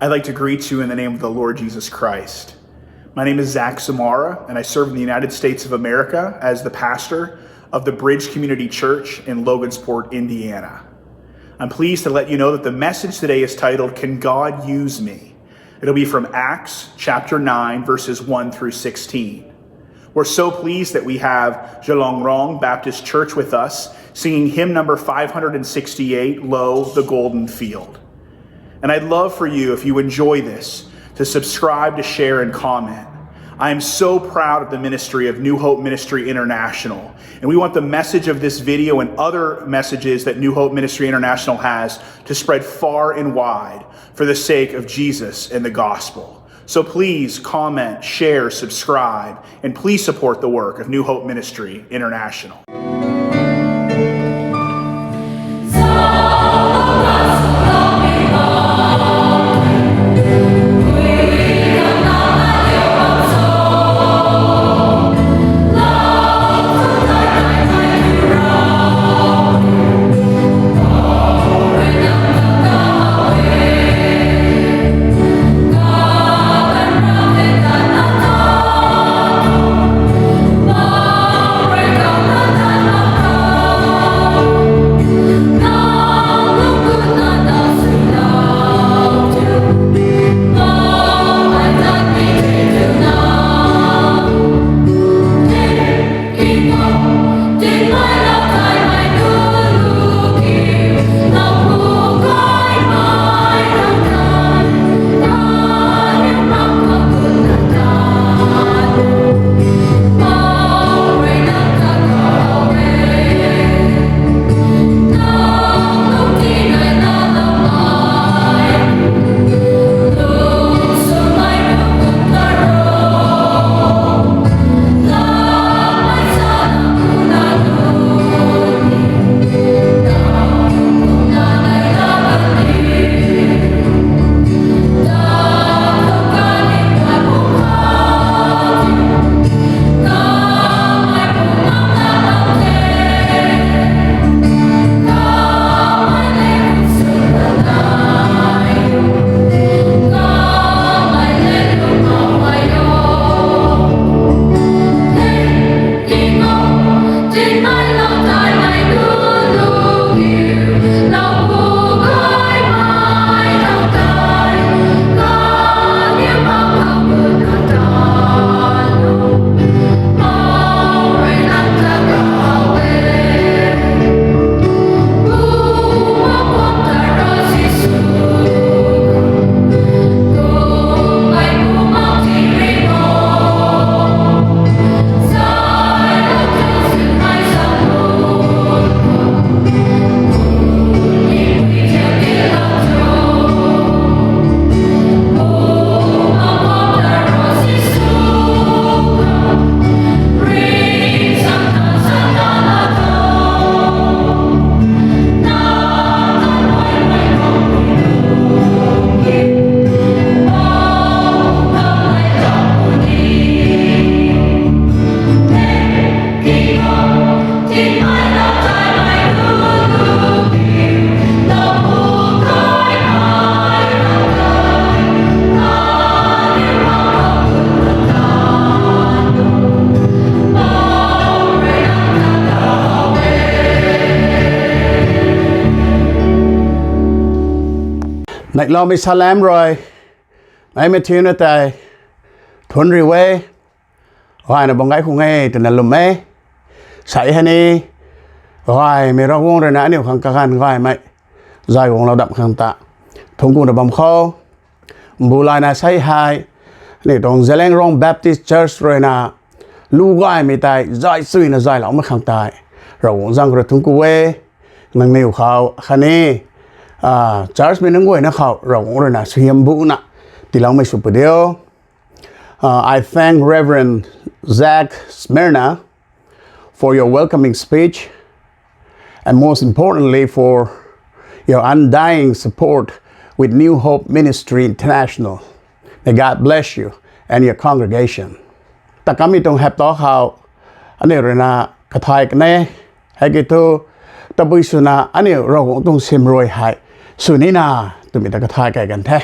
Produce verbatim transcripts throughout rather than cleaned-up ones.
I'd like to greet you in the name of the Lord Jesus Christ. My name is Zach Samara, and I serve in the United States of America as the pastor of the Bridge Community Church in Logansport, Indiana. I'm pleased to let you know that the message today is titled, Can God Use Me? It'll be from Acts chapter nine, verses one through sixteen. We're so pleased that we have Zhalungrong Baptist Church with us, singing hymn number five hundred sixty-eight, Lo, the Golden Field. And I'd love for you, if you enjoy this, to subscribe, to share, and comment. I am so proud of the ministry of New Hope Ministry International, and we want the message of this video and other messages that New Hope Ministry International has to spread far and wide for the sake of Jesus and the gospel. So please comment, share, subscribe, and please support the work of New Hope Ministry International. Neihloumei salam rui, mei mathiuna tei, thunc riu e, gayna bam gay khang e twna lwm e, sei hei ni, gaymei Ravguangc rui na aniu khang kaganv gaymei, zay guanglou dam khang ta, thungc kuna bam khou, mbu layna sei hei, aniu tuang Zeliangrong Baptist Church rui na, lu gaymei tei, zay chuyna zayloumei khang tei, Ravguangc zaeng rui thungc ku e, nangniw khou khatni, church mei nunc guayna khou Ravguangc rui na suaihiam buna, tiiloumei sw pu diu. Uh, I thank Reverend Zach Smyrna for your welcoming speech and most importantly for your undying support with New Hope Ministry International. May God bless you and your congregation. Takamei tuang hapta khou, aniu rui na kathay kan e, hei ki thu, tabui swna aniu Ravguangc tuang sim rui hei, sw nina, twmei ta kathay kai kan the.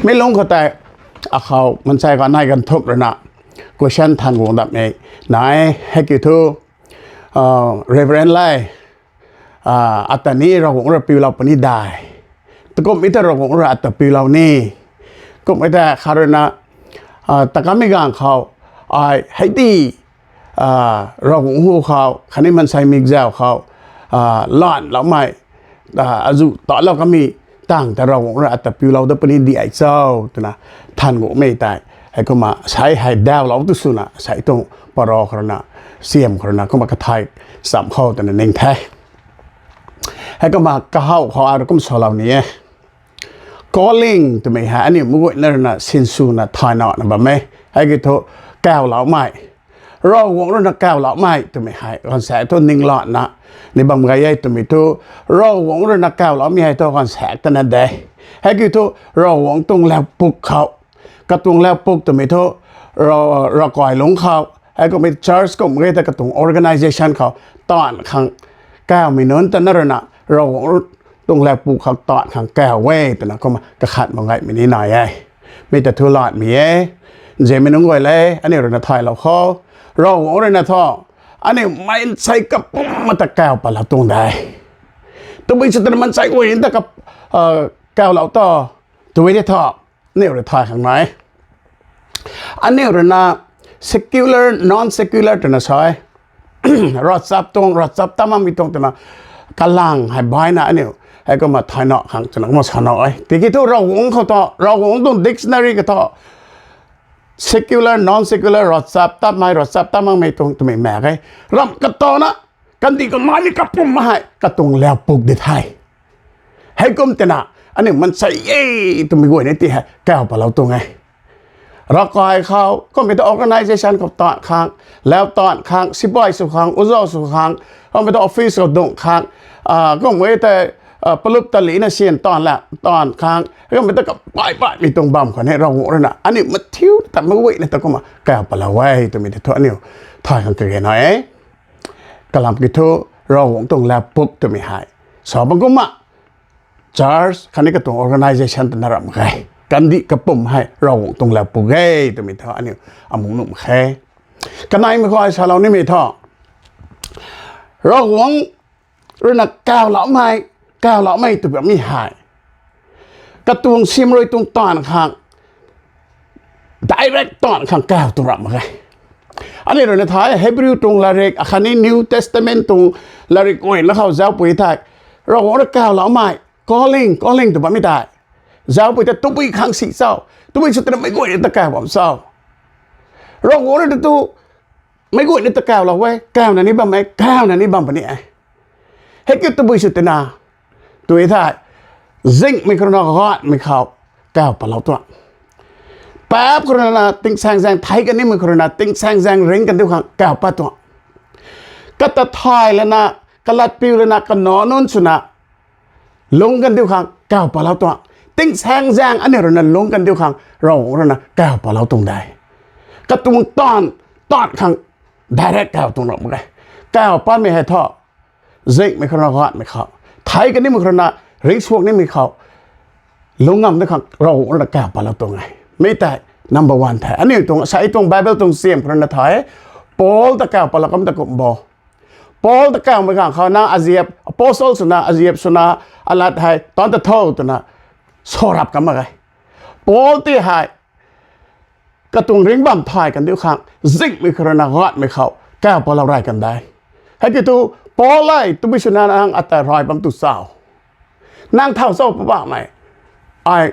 Mi lungc khou tei, akhou mansei ganv nai ganv thumh rui na, question than guang dap e, nai, hei kiu thu, Reverend Lai, ata ni Ravguangc rui piulou puni dai. Takumhmei ta Ravguangc rui ata piulou ni. Kumhmei ta khat rui na, ta kamei ganv khou, ai, hei ti, Ravguangc hu khou, khatni mansei mikzau khou, lanloumei, azuh talou kamei tang ta Ravguangc rui ata piulou dat puni di ai cho, twna than guangmei tei. Heikumna sei hei dawlou tu swna, sei tuang paro khou rui na, siam khou rui na, kumna kathay cham khou twna ning the. Heikumna kahaw khou ai rui kum salou ni e. Calling twmei hei aniu meic guayna rui na sinswna thay na na bam e. Hei kiu thu, kawloumei. Ravguangc rui na kawloumei twmei hei gaanvsaekc thu ninglanna ni bam gay e twmei thu, Ravguangc rui na kawloumei hei thu gaanvsaekc tana de. Hei kiu thu, Ravguangc tuang laupuk khou, katuang laupuk twmei thu, ravkai lungc khou, heikumhmei church kumh ge ta katuang organisation khou, taanv khang kawmei nunc ta na rui na, Ravguangc tuang laupuk khou taanv khang kaw e twna kumna kakhat mak gaymei ni nai e. Mi ta thu latmei e. Nzianmei nunc guay le, aniu rui na thaylou khou, Ravguangc rui na thu, aniu maansei kapwm ta kaw patlou tuang de. Tabui sw twna maansei guay ta ka, kawlou ta, tabui de thu, aniu rui thay khang nai. Aniu rui na secular, non-secular twna sa e. Ravchap tuang, ravchap tat makmei tuang twna kalang hei baihna aniu heikumna thayna khang twna kumna sana e. Tiki thu Ravguangc khou thu, Ravguangc tuang dictionary khou thu, secular, non-secular, ravchap tatmei, ravchap tat makmei tuang twmei mak e. Ramh katana, kandih kanei ni kapwm hei katuang laupuk di the. Heikum twna, aniu maansei e twmei guayna ti hei kaw patlou tuang e. Ravkai khou, kumhmei ta organisation khou taanv khang, lau taanv khang, sipai sw khang, uzau sw khang, kumhmei ta office khou dungc khang, kumhmei ta, palup ta lina syan taanv la, taanv khang, kumhmei ta kapai paimei tuang bam khou ni Ravguangc rui na aniu mathiu ta meic guayna ta kumna kaw patlou e twmei tei thu aniu thay khang kage nai e. Kalam kiu thu, Ravguangc tuang laupuk twmei hei, sa bam kumna, church khatni katuang organisation ta na ramh mak ge. Kandih kapwm hei Ravguangc tuang laupuk e twmei thu aniu amuh nuh mak khe. Kaneimei khou ai salou nimei thu, Ravguangc rui na kawloumei, kawloumei tw bammei hei, katuang siamruai tuang taanv khang, direct taanv khang kaw tuang ramh mak ge. Aniu rui na thay Hebrew tuang latrik akhatni New Testament tuang latrik guayna khou zaupui thei, Ravguangc rui kawloumei, calling, calling tw bammei tei, zaupui ta tabui khang si cho, tabui sw twna meic guayna ta kaw bam cho. Ravguangc rui na tu meic guayna ta kawlou e, kawna ni bam e, kawna ni bam puni e. Hei kiu tabui sw twna, tw thei, zingmei khou rui na gaanhmei khou kaw patlou tuang. Paap khou rui na tingsaengzaeng theic kanimei khou rui na tingsaengzaeng ringc kandiu khang kaw pat tuang. Kata thay lana, kalat piu lana, kanac nunc swna lungc kandiu khang kaw patlou tuang. Tingsaengzaeng aniu rui na lungc kandiu khang Ravguangc rui na kaw patlou tuang de. Katuang taanv, taanv khang direct kaw tuang ramh mak ge. Kaw patmei hei thu, zingmei khou rui na gaanhmei khou, theic kanimei khou rui na, ringcsuak nimei khou, lungc ngam di khang Ravguangc rui na kaw patlou tuang e. Mi tei number one the. Aniu tuang, sa tuang Bible tuang siam khou rui na thay, Paul ta kaw patlou kam ta kum bo. Paul ta kawmei ganv khou na aziap, apostle swna, aziap swna, alat hei taanc ta tho twna sa rap kam mak ge. Paul ti hei katuang ringc bam thay kandiu khang, zingmei khou rui na gaanhmei khou kaw patlou rey kan de. Hei kiu thu, Paul e, tabui swna nang ata rey bam tu cho? Nang thau cho, Poubauhmei? Ai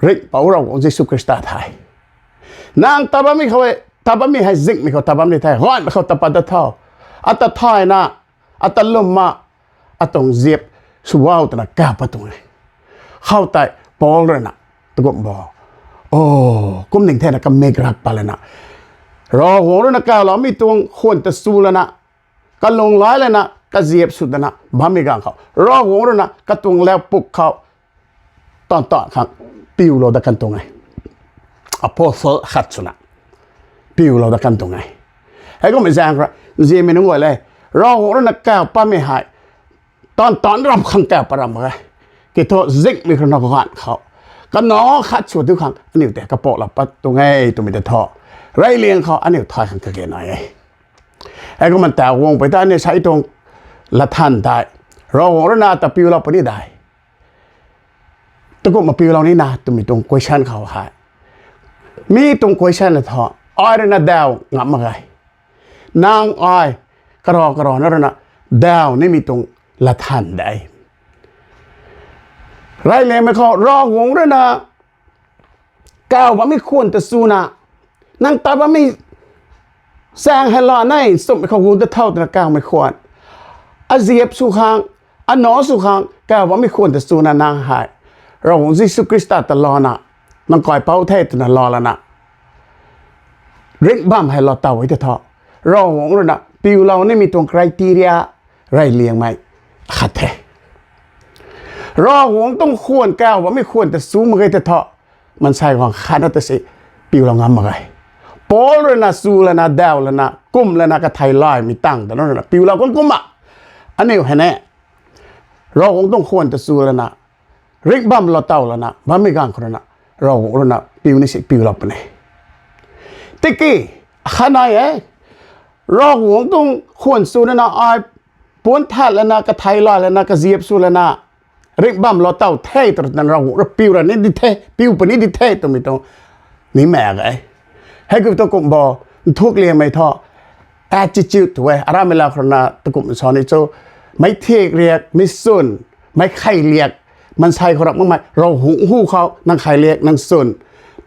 ringhpouc Ravguangc Jisu Khrista the. Nang ta bammei khou e, ta bammei hei zingmei khou ta bam ni the, gaanhmei khou ta pat ta tho. Ata thayna, ata lwmna, atuang ziap sw o twna kaw pat tuang e. Khoutei Paul rui na, tu kum bo, o, kum ning thena kamik rak pat lana, Ravguangc rui na kawloumei tuang khwan ta sw lana, kalung lay lana, kaziap sw dana bammei ganv khou, Ravguangc rui na katuang laupuk khou taanv taanv khang piulou dat kan tuang e. Apostle khat swna piulou dat kan tuang e. Heikummei zaeng rui, nzianmei nunc guay le, Ravguangc rui na kaw patmei hei taanv taanc ramh khang kaw pat ramh mak ge. Kiu thu zingmei khou rui na gaanv khou, kanac khat sw tu khang aniu tei kapouhlou pat tuang e twmei ta thu, reyliang khou aniu thay khang kage nai e. Heikumna taw guang pei ta aniu sa tuang lathan tei, Ravguangc rui na ta piulou puni de, takumhna piulou nina twmei tuang question khou hei, mi tuang question na thu, ai rui na daw ngam mak ge. Nang ai, karo karo na rui na daw nimei tuang lathan de. Reyliangmei khou Ravguangc rui na kaw bammei khwan ta swna, nang ta bammei chaeng hei la nei, nchumhmei khou gu ta tho twna kawmei khwan, aziap sw khang, anac sw khang kaw bammei khwan ta swna nang hei Ravguangc Jisu Khrista ta lana, nang kaipouc the twna lou lana, ringh bam hei lou taw e ta thu, Ravguangc rui na piulou nimei tuang criteria reyliangmei khat the. Ravguangc tuang khwan kaw bammei khwan ta sw mak ge ta thu, maansei guang khat na ta si piulou ngam mak ge. Paul rui na sw lana, daw lana, kum lana, kathei laymei tang ta na rui na piulou kum kumna, aniu hei ne, Ravguangc tuang khwan ta sw lana, ringh bam lou taw lana bammei ganv khou rui na, Ravguangc rui na piu ni si piulou puni. Tiki, khat nai e, Ravguangc tuang khwan sw nana ai puan that lana, kathei lay lana, kaziap sw lana, ringh bam lou taw the twna Ravguangc rui piu ra ni di the, piu puni di the twmei tuang ni mak ge. Heikiu thu kum bo, nthuk liangmei thu, attitude tu e, aramei lau khou rui na takum sa ni cho, meic thiak riak, meic swn, meic kheiliak, maansei khou rap makmei, Ravguangc hu khou nang kheiliak, nang swn,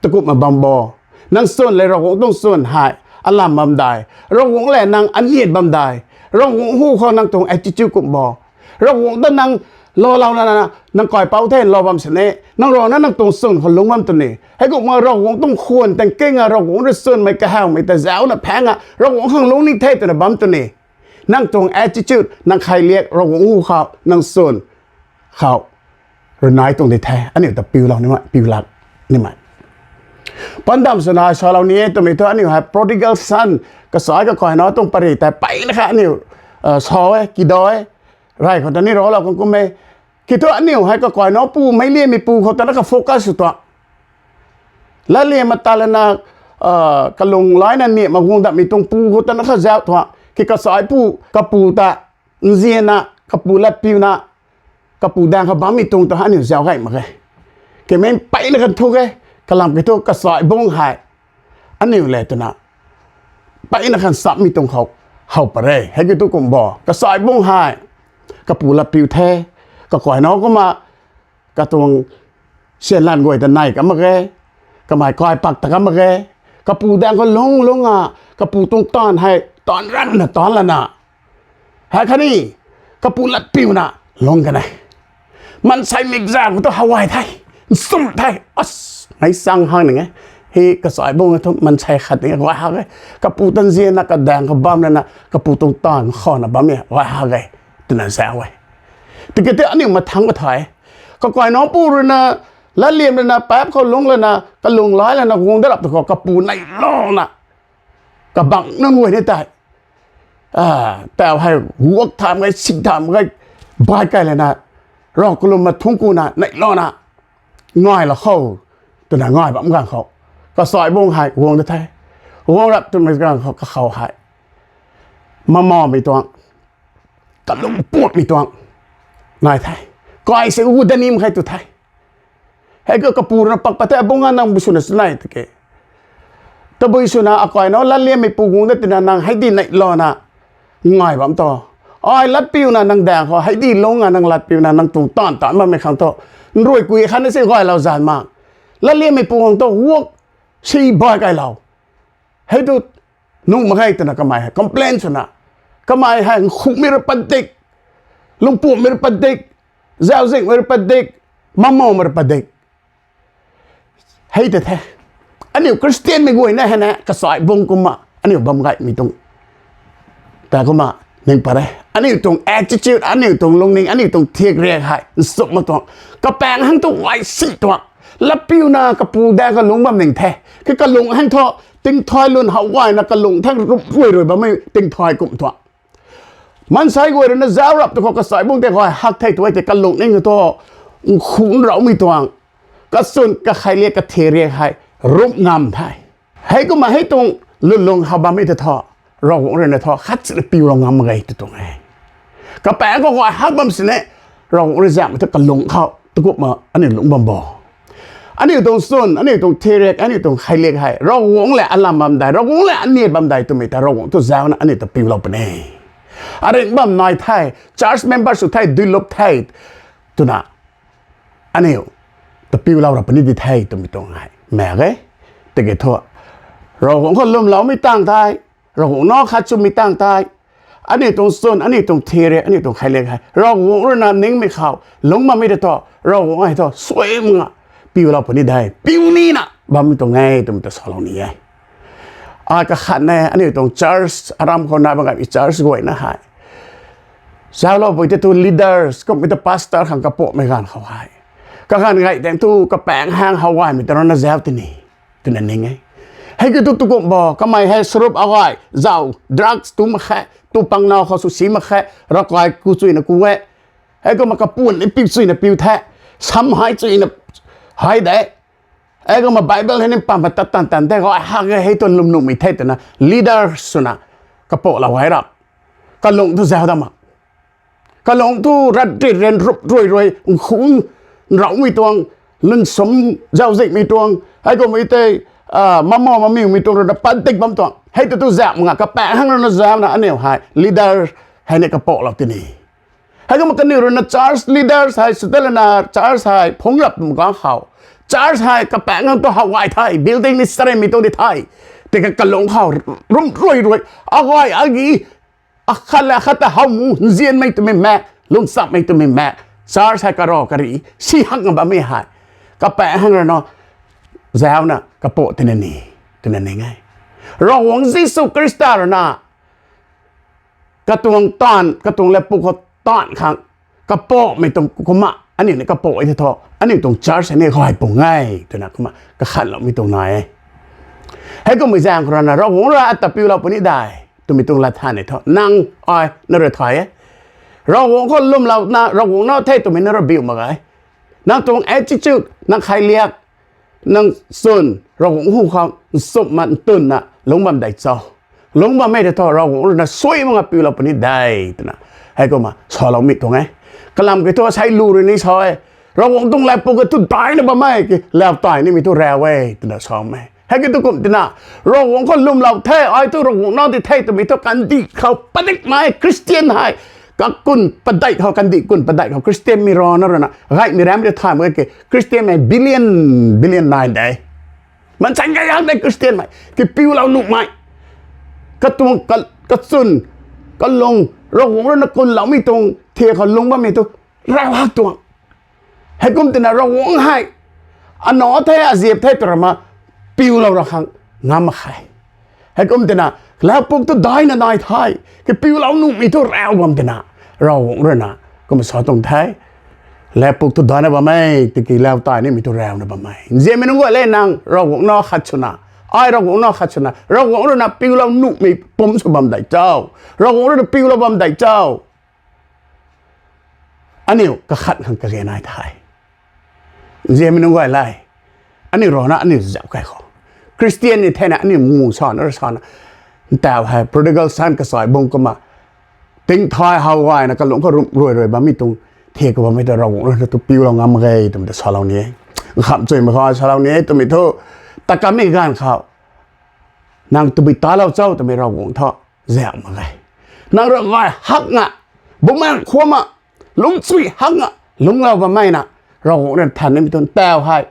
takumhna bam bo. Nang swn le Ravguangc tuang swn hei alam bam dai, Ravguangc le nang aniat bam dai, Ravguangc hu khou nang tuang attitude kum bo. Ravguangc ta nang lou lou lana, nang kaipouc the lou bam sini, nang rui na nang tuang swn khou lungc bam tw ni. Heikumna Ravguangc tuang khwan tang kinga, Ravguangc rui swnmei kahawmei ta zaucna phaeng a, Ravguangc khang lungc ni the twna bam tw ni. Nang tuang attitude, nang kheiliak, Ravguangc hu khou, nang swn khou rui nai tuang di the, aniu ta piulou nimei, piulak nimei. Pandam swna salou ni e twmei thu aniu hei prodigal son, kasai kakai nac tuang pary tei peyna kha aniu sa e, kidaw e, rey khou ta ni raclou khang kum e. Kiu thu aniu hei kakai nac pu, meic liammeipu khou ta na ka focus sw tuang. Latliam ma ta lana, kalung layna niamh ma guang datmei tuang pu khou ta na kha zauc tuang. Ki kasaipu, kapu ta nzianna, kapu latpiuna, kapu daeng khou bammei tuang ta aniu zauc gay mak ge. Kamei peyna kan thu e, kalam kiu thu kasai bung hei aniu le twna peyna kan sapmei tuang khou how pat re. Heikiu thu kum bo, kasai bung hei kapu latpiu the, kakai nac kumna katuang sianlan guay ta nai kam mak ge, kamei kai pak ta kam mak ge, kapu daeng khou lungc lungc a, kapu tuang taanv hei taanv ranna taanc lana, hei khatni kapu latpiuna lungc kan e. Maansei mikzauc khou thu how gay the, nchumh the, as, meic chang hang ning e. Hei kasai bung thu maansei khat ning e, guay hak e. Kapu ta nzianna kadaeng khou bam lana kapu tuang taanv khou na bammei guay hak e twna zauc e. Tiki tei aniu mathangc ka the, kakai nac pu rui na, latliam lana, paap khou lungc lana, kalung lay lana guang dat rap tu khou kapu neihlouna, kabangc nunc guay ni tei, taw hei guak tham ge, sik tham ge, bai kay lana, rav kalum ma thungc kuna neihlouna, ngai la khou, twna ngai bam ganv khou, kasai bung hei guang da the. Guang rap twmei ganv khou kakhou hei mamawmei tuang, kalung puatmei tuang nai the. Kai se u danim khe tu the. Heikiu kapu rui na pak pat the, abung a, nang bui swna swnei tiki, tabui swna akai nac latliammeipu guang dat tina nang hei di neihlouna ngai bam tu. Ai latpiuna nang daeng khou hei di lungc a, nang latpiuna nang tuang taanv taanc bammei khang thu, nrui kui khatna si gaylou zan mak. Latliammeipu khang thu guak si bai kaylou. Hei tu nuh mak ge twna kamei hei complain swna, kamei hei nkhumei rui padik, lungpuammei rui padik, zauczihmei rui padik, mamawmei rui padik. Hei tei the, aniu Khristianmei guayna hei na kasai bung kumna aniu bam gaymei tuang ta kumna ning pat e. Aniu tuang attitude, aniu tuang lungning, aniu tuang thiak riak hei nchumh mak tuang. Kapaeng hang thu gay si tuang. Latpiuna kapu daeng kalung bam ning the. Ki kalung hang thu tingthay lun how gayna kalung thang rup rui rui bammei tingthay kum tuang. Maansei guay rui na zauc rap tu khou kasai bung tei gay hak the tu e tei kalung ning thu nkhu nraumei tuang. kachwn, kakhailiak, katheriak hei rumh ngam the. Heikumna hei tuang lwnlung khou bammei ta thu, Ravguangc rui na thu khat sina piulou ngam mak ge tw tuang e. Kapaengc khou gay hak bam sini, Ravguangc rui zaengmei thu kalung khou takumhna aniu lungc bam bo. Aniu tuang chwn, aniu tuang theriak, aniu tuang khailiak hei Ravguangc lev alam bam dei, Ravguangc lev aniw bam dei twmei ta Ravguangc tu zauna aniu ta piulou puni. Aringh bam nai the, church member sw the, duilup the twna aniu ta piulou ra puni di the twmei tuang hei mak ge. Tiki thu, Ravguangc khou lwmloumei tang tei, Ravguangc nac khat swmei tang tei, aniu tuang chwn, aniu tuang theriak, aniu tuang khailiak hei Ravguangc rui na ningmei khou lungc bammei ta thu, Ravguangc hei thu suai makna piulou puni de, piu nina bammei tuang e twmei ta salou ni e. Ai kakhat ne, aniu tuang church, aram khou nai bam gaymei church guayna hei, zaucloupui tei tu leaders kummei ta pastor khang kapumei ganv khou hei, kaganv gay tang tu kapaengc hang how gaymei ta rana zauc tini twna ning e. Hei kiu thu takumh bo, kamei hei sarup agay zauc, drugs tu mak khe, tu pang naw khou sw si mak khe, ravkai ku chuyna ku e, heikumna kapun ni piu chuyna piu the, sam hei chuyna hei de, heikumna Bible hei ni pamna tat tan tan the, gay hak e, hei tuang lwm nuhmei the twna leader swna kapaulou gay ra, kalung thu zauc dam mak. Kalung thu rat rit ran rup rui rui, nkhung nraumei tuang, lun sum zauczihmei tuang, heikummei tei, mamo mamiumei tuang rui na padik bam tuang. Hei ta tu zauc makna kapaengc hang rui na zauna aniu hei leader hei ni kapaulou tini. Heikumna kaniw rui na church leaders hei sw ta lana church hei phungc rap mak ganv khou, church hei kapaengc hang tu how gay the, building ni charynmei tuang di the, tiki kalung khou rumh rui rui, agay agi, akhat le akhat ta how mu nzianmei twmei mak, lungchammei twmei mak, church hei karav kari si hak nga bammei hei kapaengc hang rui na zauna kapau tina ni, twna ning e. Ravguangc Jisu Khrista rui na katuang taanv, katuang latpuk khou taanv khang kapaumei tuang kumna aniu ni kapau e the thu, aniu tuang church hei ni gay pung e twna kumna kakhanloumei tuang nai e. Heikummei zaeng khou rui na Ravguangc rui ata piulou puni de twmei tuang lat than ni thu nang ai na rui thay e. Ravguangc khou lwmlouna Ravguangc nac the twmei na rui biu mak ge. Nang tuang attitude, nang khailiak, nang chwn Ravguangc hu khou nchumhna ntunna lungc bam dei cho? Lungc bammei ta thu Ravguangc rui na suai makna piulou puni de twna heikumna saloumei tuang e. Kalam kiu thu asei lu rui ni sa e, Ravguangc tuang latpuk kiu thu daina bam e, ki lau tai nimei thu rau e twna sa e. Hei kiu thu kum tina, Ravguangc khou lwmlou the, ai thu Ravguangc nac di the twmei thu kandih khou padikmei Christian hei kakun padeih khou, kandih kun padeih khou Christian mei rana rui na gaymei rammei ta thay mak ge, ki Christian mei billion, billion nai de. Mansei gay hak de Christian mei, ki piulou nuhmei, katuang ka- kachwn, kalung, Ravguangc rui na kunloumei tuang thiak khou lungc bammei thu rau hak tuang. Heikum tina Ravguangc hei anac the, aziap the tw rana piulou ra khang ngam mak khe. Heikum tina latpuk thu daina nai the, ki piulou nuhmei thu rau bam tina Ravguangc rui na kumna sa tuang the. Latpuk thu daina bam e, tiki lau tai nimei thu rauna bam e. Nzianmei nunc guay le, nang Ravguangc nac khat swna, ai Ravguangc nac khat swna Ravguangc rui na piulou nuhmei pumc sw bam dei cho? Ravguangc rui na piulou bam dei cho? Aniu kakhat khang kage nai the. Nzianmei nunc guay le, aniu rana aniu zauc kai khou, Christian ni thena aniu mu sana ra sana, ntaw hei prodigal son kachai bung kumna, tingthay how gayna kalung khou rumh rui rui bammei tuang thiak khou bammei ta Ravguangc rui na tu piulou ngam mak ge twmei ta salou ni e. Nkham chuymei khou salou ni e twmei thu, ta kamei ganv khou nang tabui talou cho twmei Ravguangc thu zauc mak ge. Nang rui gay hakna, bumaengh khwanna, lungchui hakna lungclou bammei na, Ravguangc rui than nimei tu ntaw hei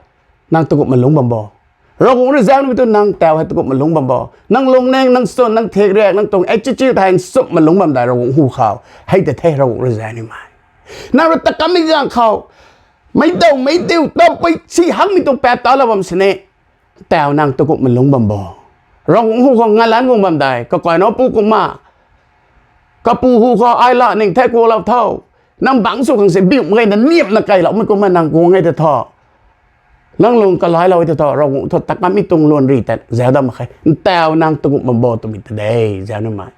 nang takumhna lungc bam bo? Ravguangc rui zauc nimei tu nang ntaw hei takumhna lungc bam bo? Nang lungning, nang chwn, nang thekriak, nang tuang attitude hei nchumhna lungc bam dei Ravguangc hu khou? Hei tei the Ravguangc rui zauc nimei. Nang rui ta kamei ganv khou meic daw meic diu tapui si hakmei tuang paap talou bam sini, ntaw nang takumhna lungc bam bo? Ravguangc hu khou ngalanc guang bam dei, kakai nac pu kumna, kapu hu khou ai la ning the kuaklou tho, nang bangc sw khang si biu mak ge na niamna kailoumei kumna nang guang e tei thu, nang lung kalailou e tei thu, Ravguangc thu ta kamei tuang luan ri tei zauc dam mak khe. Ntaw nang takumh bam bo twmei ta de zauc nimei.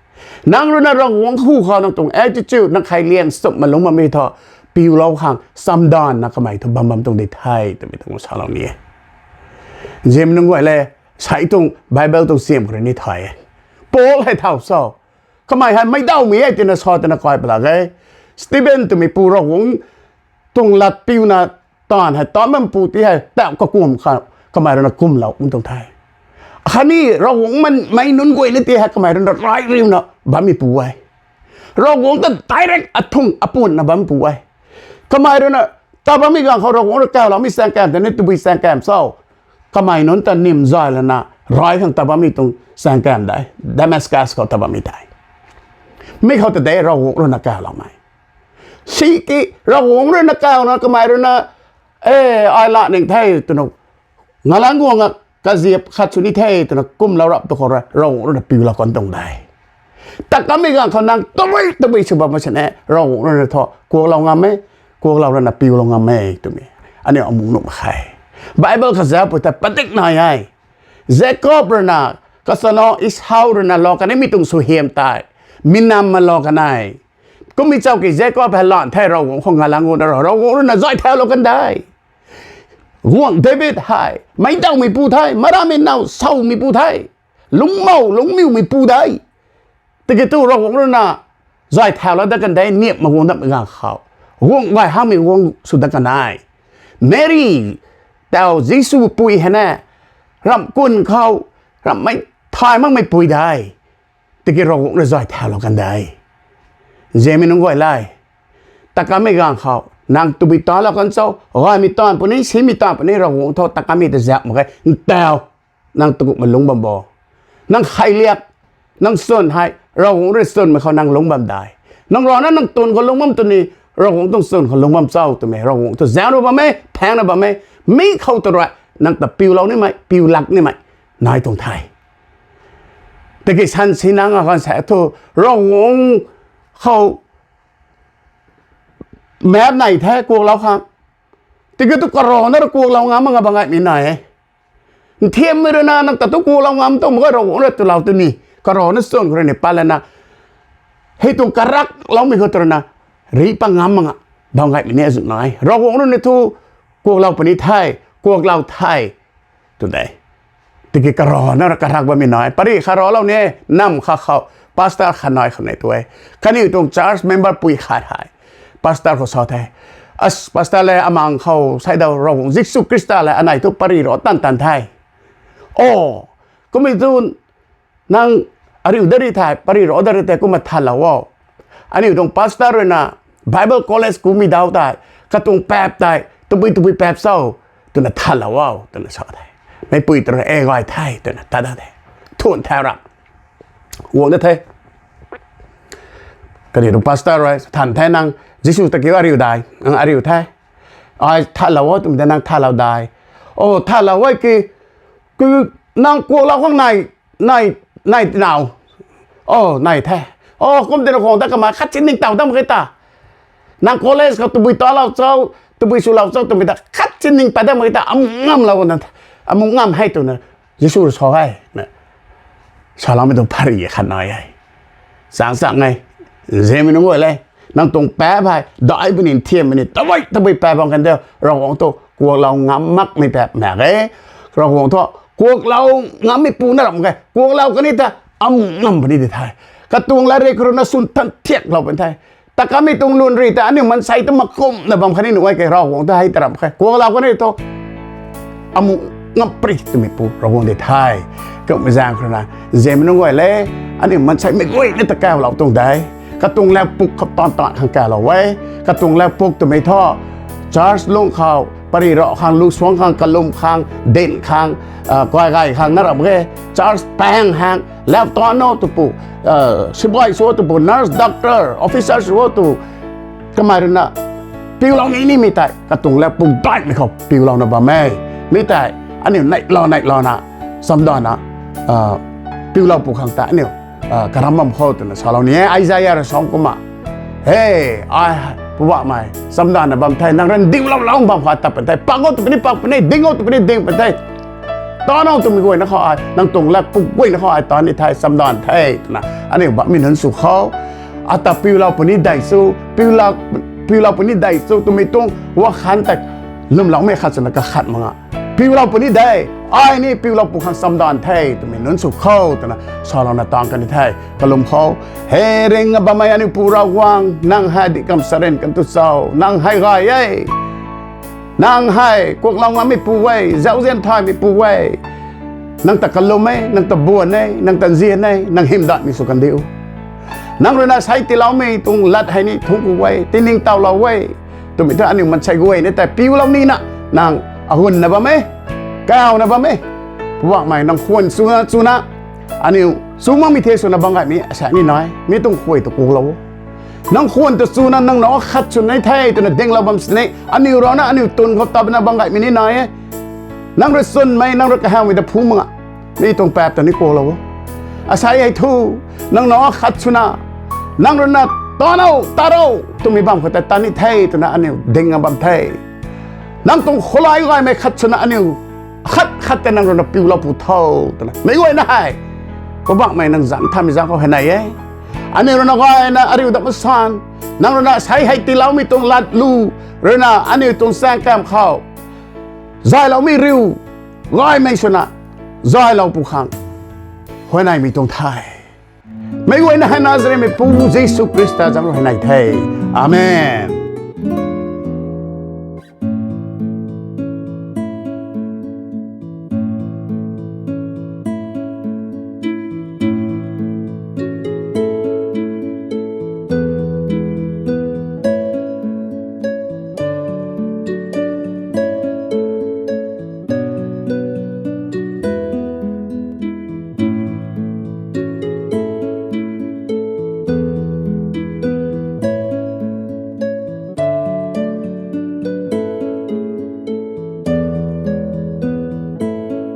Nang rui na Ravguangc hu khou nang tuang attitude, nang khailiak nchumhna lungc bammei thu piulou khang chamdanvna kamei thu bam bam tuang di the twmei tuang salou ni e. Nzianmei nunc guay le, sei tuang Bible tuang siam khou rui ni thay e. Paul hei thau cho, kamei hei meic dawmei e twna sa twna kai pala ge. Stephen twmei pu Ravguangc tuang lat piuna taanv hei taanc bam pu ti hei tauh kakum kha, kamei rui na kumlou kum tuang the. Khatni Ravguangc mei nunc guay le ti hei kamei rui na rai riuna bammei pu e. Ravguangc ta direct athung apuanna bam pu e. Kamei rui na ta bammei ganv khou Ravguangc rui kawloumei saengkam tei ni tabui saengkam cho? Kamei nunc ta nim zay lana rai khang ta bammei tuang saengkam de, Damascus khou ta bammei tei. Mi khou ta de Ravguangc rui na kawloumei. Siki Ravguangc rui na kawna kamei rui na, e, ai la ning the twna ngalang guang a kaziap khat sw ni the twna kumlou rap tu khou rui Ravguangc rui na piulou kan tuang de. Ta kamei ganv khou nang tabui tabui sw bam sini Ravguangc rui na thu kuaklou ngam e, kuaklou rui na piulou ngam e twmei aniu amu nuh mak khe. Bible kazauhpui ta padik nai e. Jacob rui na kachana Esau rui na lou kanmei tuang suaihiam tei mi nam ma lou kan e. Kummei chau ki Jacob hei lan the Ravguangc khou ngalang guang na ro, Ravguangc rui na zay thaulou kan de. Guangc David hei meic dawmei pu the, marammei now sawmei pu the, lungcmou lungcmiumei pu de. Tiki tu Ravguangc rui na zay thaulou dat kan de, niamh ma guang datmei ganv khou. Guangc gay hakmei guang sw dat kan e. Mary, tau Jisu pui hei na, ramh kun khou, ramhmei thay makmei pui de. Tiki Ravguangc rui zay thaulou kan de. Nzianmei nunc guay le, ta kamei ganv khou nang tabui talou kan cho? Gaymei taanv puni, simei taanv puni Ravguangc thu ta kamei ta zak mak ge. Ntau, nang takumhmei lungc bam bo. Nang kheiliak, nang chwn hei Ravguangc rui chwnmei khou nang lungc bam de. Nang rana nang twn khou lungc bam tw ni, Ravguangc tuang chwn khou lungc bam cho twmei Ravguangc thu zaengna bam e, phaengna bam e. Mi khou ta rui nang ta piulou nimei, piulak nimei nai tuang the. Tiki san si nang a kan sa thu Ravguangc khou map nai the kuaklou khang. Tiki tu karana rui kuaklou ngam mak nga bam gaymei nai e. Nthiammei rui na nang ta tu kuaklou ngam tu mak ge, Ravguangc rui twlou tw ni. Karana chwn khou rui ni pat lana, hei tuang karakloumei khou tu rui na ri pat ngam mak nga bam gaymei ni azuh nai. Ravguangc rui ni thu kuaklou puni the, kuaklou the tw de. Tiki karana rui karak bammei nai. Pari kha raclou ni, namv kha khou pastor khat nai khou ni tu e. Kaniw tuang church member pui khat hei pastor khou sa the, As pastor le, amang khou seidaw Ravguangc Jisu Khrista le anei thu pari rac tan tan the. O, kummei tu nang ariu dat ri the, pari rac dat ri the, kumna thalou o. Aniu tuang pastor rui na Bible college kumei daw tei, katuang paap tei tabui tabui paap cho twna thalou o twna sa the. Meicpui ta rui e gay the twna tat dat the. Thuan thau ra guang dat the. Kaniw tuang pastor rui than the, nang Jisu ta kiu ariu dai, nang ariu the. Ai thalou o twmei ta nang thalou dai. O, thalou e ki, ki nang kuaklou khang nai, nai, nai now. O, nai the. O, kum tina khang ta kamei khat si ning taw dam khe ta. Nang college khou tabui talou cho, tabui swlou cho twmei ta khat si ning pat dam khe ta, amu ngamlou na, amu ngam hei twna Jisu rui sa e na. Saloumei tuang pari khat nai e. Chang chang e. Nzianmei nunc guay le, nang tuang paap hei dai puni, nthiam puni, tabui tabui paap bam kan de, Ravguangc tu kuaklou ngam makmei paap mak e. Ravguangc thu kuaklou ngammei pu na ram khe, kuaklou kan ni ta amu ngam puni di the. Katuang latrik khou rui na swn than thiaklou puni the. Ta kamei tuang lwn ri ta aniu maansei ta makumna bam khatni nuh e ke, Ravguangc ta hei ta ram khe, kuaklou kan ni thu amu ngam puni twmei pu Ravguangc di the. Kummei zaeng khou rui na, nzianmei nunc guay le, aniu maansei mei guayna ta kaulou tuang de. Katuang lat puk khou taanv taanv khang kaulou e. Katuang lat puk twmei thu church lung khou pari rac khang, lu suang khang, kalum khang, din khang, kai gay khang na ram khe, church paeng hang lat taanv o tw pu, sibai sw o tw pu, nurse, doctor, officer sw o tw pu, kamei rui na piulou ni nimei tei katuang lat puk daihmei khou piulouna bam e. Mi tei aniu neihlou neihlouna chamdanvna piulou pu khang ta aniu karam bam kho twna salou ni e. Isaiah rui sa kumna, He, ai, Poubauhmei, chamdanvna bam the, nang rui ndiuloulou bam khou tat pan the, pak o tw puni pak puni, ding o tw puni ding pan the. Taanv o twmei guayna khou ai, nang tuang lat puk guayna khou ai taanv ni the, chamdanv the twna aniu bammei nunc sw khou, ata piulou puni dei sw, piulou piulou puni de cho twmei tuang wakhan tei lwmloumei khat swna kakhat mak nga, piulou puni de, ai ni piulou pu khang chamdanv the twmei nunc sw kho twna salouna tang kan the. Kalum khou, He ringna bammei aniu Pu Ravguangc, nang hei dihkam sarin kan tu cho? Nang hei gay e. Nang hei kuaklou ngammeipu e, zauzian thaymeipu e. Nang ta kalum e, nang ta buan e, nang ta nzian e, nang hymdaihmei sw kan diu. Nang rui na sei tiiloumei tuang lat hei ni thungc ku e, tiningtowlou e twmei thu aniu mansei guay ni tei piulou nina, nang agunna bam e, kawna bam e. Poubauhmei, nang khwan chuna chuna aniu chu makmei the swna bam gaymei asa ni nai, mi tuang khuay ta kulou o. Nang khwan ta chuna nang nac khat sw ni the twna dinglou bam sini, aniu rana aniu tun khou tapna bam gaymei ni nai e. Nang rui chwnmei, nang rui kahawmei ta phu mak nga, mi tuang paap ta ni kulou o. Asei hei thu, nang nac khat swna, nang rui na, Tano, taro, twmei bam khou tei tat ni the twna aniu dingna bam the. Nang tuang khulai gaymei khat swna aniu khat khat tei nang rui na piulou pu tho twna meic guayna hei, Poubauhmei, nang zanc thamei zaeng khou huayney e. Aniu rui na gayna ariu dat masan, nang rui na sei hei tiiloumei tuang lat lu rui na aniu tuang chaeng kamv khou zayloumei riu, gaymei swna zaylou pu khang huayneymei tuang the. Meic guayna hei Nazaretmeipu Jisu Khrista zaeng rui huayney the. Amen.